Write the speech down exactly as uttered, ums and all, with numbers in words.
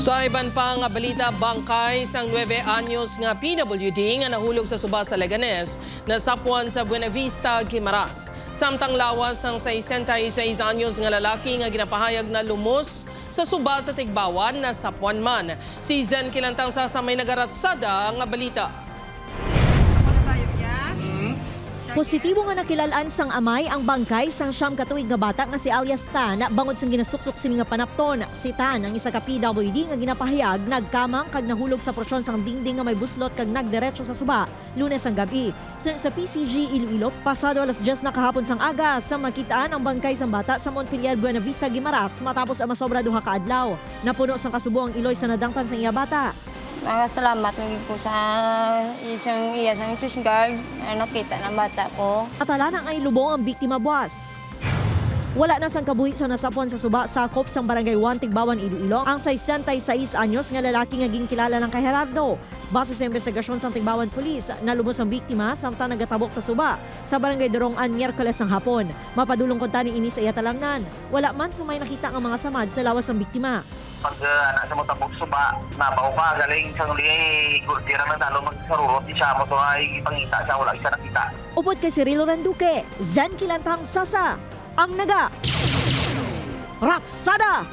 Sa iban pa nga balita, bangkay sang nuebe anyos nga P W D nga nahulog sa suba sa Leganes nasapwan sa Buenavista, Guimaras. Samtang lawas sang sesenta y seis anyos nga lalaki nga ginapahayag na lumos sa suba sa Tigbawan nasapwan man. Si Zen Kilantang Sasa may nagaratsada nga balita. Positibo nga nakilal-an sang amay ang bangkay sang siyam ka tuig nga bata nga si alias Tan bangod sang ginasuksok sini nga panapton. Si Tan ang isa ka P W D nga ginapahayag nagkamang kag nahulog sa porsyon sang dingding nga may buslot kag nagdiretso sa suba Lunes ang gab-i. Sa, sa P C G Iloilo, pasado alas diyes na kahapon sang aga, sa makit-an ang bangkay sang bata sa Montpelier, Buenavista, Guimaras matapos ang masobra duha ka adlaw. Napuno sang kasubo ang iloy sa nadangtan sang iya bata. Makasalamat lagi ko sa isang iya sang Coast Guard na nakita ng bata ko. Atalanang ay lubong ang biktima buwas. Wala na sang kabuhi sa nasapwan sa suba sakop sang Barangay one Tigbawan, Iloilo ang sesenta y seis anyos nga lalaki nga ginkilala lang kay Gerardo. Base sa investigasyon sang Tigbawan Police, nalumos ang biktima samtang nagatabok sa suba sa Barangay Durong-an Miyerkules sang hapon. Mapadulong kuntani ini sa iya talangnan. Wala man sang may nakita nga mga samad sa lawas sang biktima. Pag uh, anak sa mo tabok suba, nabaw pa, galing sa huli ay gulti ra na talo magsarurot di siya mo to ay pangita siya, wala siya nakita. Upod kay Cirilo Randuque, Zen Kilantang Sasa, ang naga Ratsada!